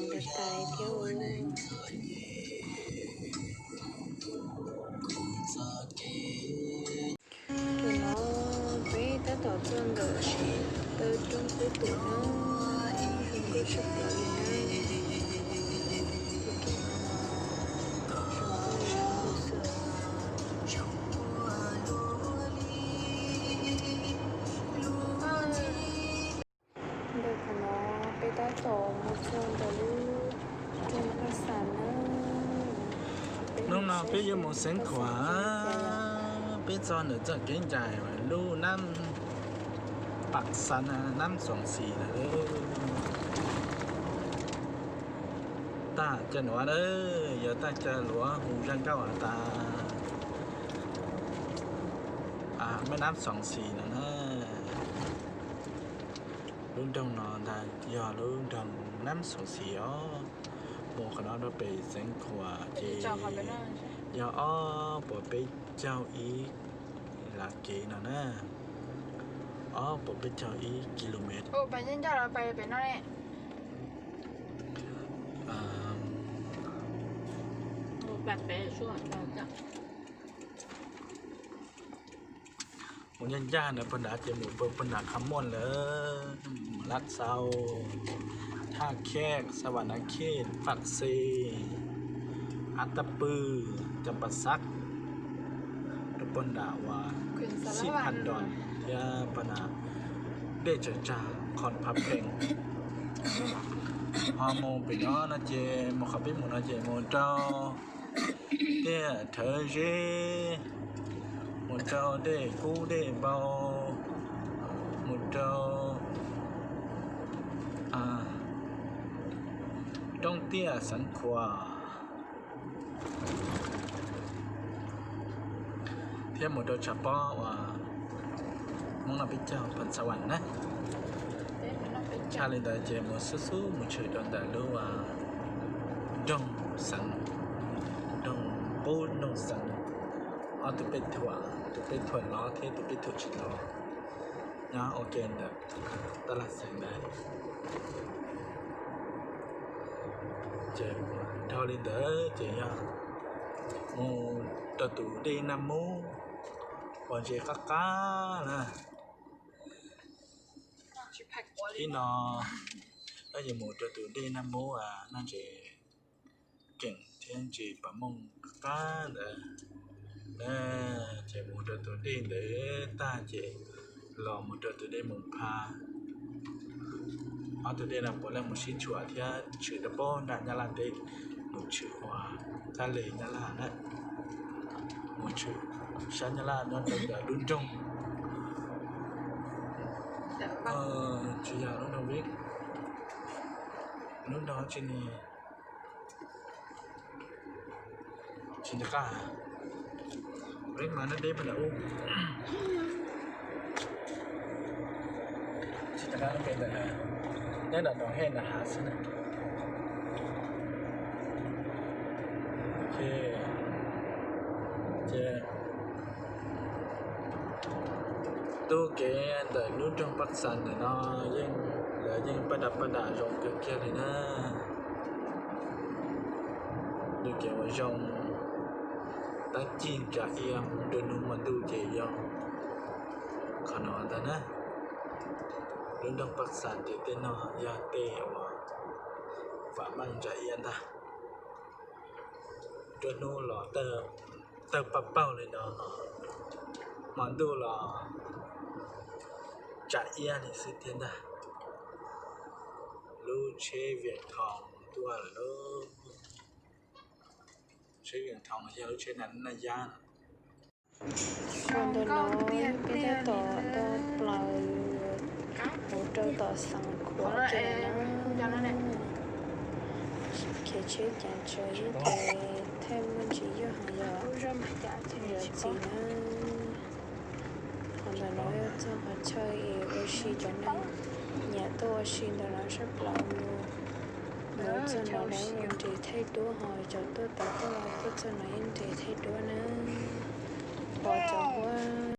ntawd tais thiab. Tus no peb tab tom tuaj ntawm taw roob peb tus na, zoo nkauj tshaj plaws li na. Ntawm qhov no peb tab tom mus txog ntawm lub nroog Paj Xas na. Hnub no peb yuav mus Xeev Khuam, peb txog ntawm txoj kev ncaim lub Nab Paj Xas, Nab Xoom Xis lawm. Tag caj luav na, yog tag caj luav hu zaj nkauj has tas, Mab Nab Xoom Xis no na. Lub nroog no ntag yog lub nroog Nab Xoom Xis os. Mus qhov no rau pem Xeev Khuam ces yog ob puas peb caug ib lav kev no na, ob puas peb caug ib kilomev. Mus ncaj ncaj ntawd puag nrad ces mus puag nram Kham Muam lawm, Lab Xau, Thaj Khej, Xa Vam Nas Khej, Paj Xes, Ab Tab Pwj, Cam Pas Xab, rau puag nram uas Xij Phaj Nroos thiab puag nram dej tsaws tsag Khon Pha Pheej. Ho mus pem no no ces mus qhov peb mus no ces mus rau Tiaj Rhawv Zeb, mus rau Dej Kub Dej Npau, mus rau Roob Tiaj Xeev Khuam, thiab mus rau tshav pob uas Hmoob Noj Peb Caug Pha Xav Vam na. Tshaj li ntawd ces mus xub xub mus tshwm rau ntawm lub nroog xeev, nroog qub nroog xeev, ob tug pej thuam, tus pej thuam lov thiab tus pej thuam tsis lov nyob ua ke ntawm tab laj xeev ntawd. Ces dhau li ntawd ces yog mus rau tus dej Naj Mub uas ntses qab qab na. Ib no ces mus rau tus dej Naj Mub uas noj ntses keem thiab ntses pas mooj qab ntawd na. Ces mus rau tus dej ntawd tag ces los mus rau tus dej Moos Pha. Ob tus dej no puav leej mus sib tshuam thiab tshwm rau pem nram Nyab Laj teb, mus tshwm uas Thaj Les Nyab Laj na, mus tshwm sab Nyab Laj nyob rau ntawm lub nroog, tsis yog lub nroog Vib, lub nroog tsis ni, tsis nco qab. Vib mas nyob deb pem ntawm ub, tsis nco qab lub npe ntawd, nyob nram Nroos Hej nram hav xwb na. Ces tub kev ntawm lub nroog Paj Xas ntawm no yeej, lawv yeej paj dam paj dam zoo kawg kiag li na. Tub kev uas zoo tab cig ntsa iab, nruab hnub hmo ntuj ces yog qhov no ntag na. Lub nroog Paj Xas ces tej no yog tej uas vam meej ntsa iab ntag. Nruab hnub los tawg paj paug li no, hmo ntuj los ntsa iab li xwb thiab ntag. Lub tsheb Vias Thoos tuaj lawm lauj. Tsheb Vias Thoos yog lub tsheb Naj Yab. Ntawm no peb tab tom tau plaws mus rau tom Xeev Khuam ces no, khiav tsheb cav tsaws ib tes thiaj muaj ntsis yuj heev yom, yuav txiv na. Qhov ntawm no yog txog qhov chaw es ua si cov neeg nyiam tuaj ua si ntawm no sab plaws mus. Mus txog no lawv nres thaij duab ho cov tuaj tod tuaj los tuaj txog no yeej nres thaij duab na. Pom cov huab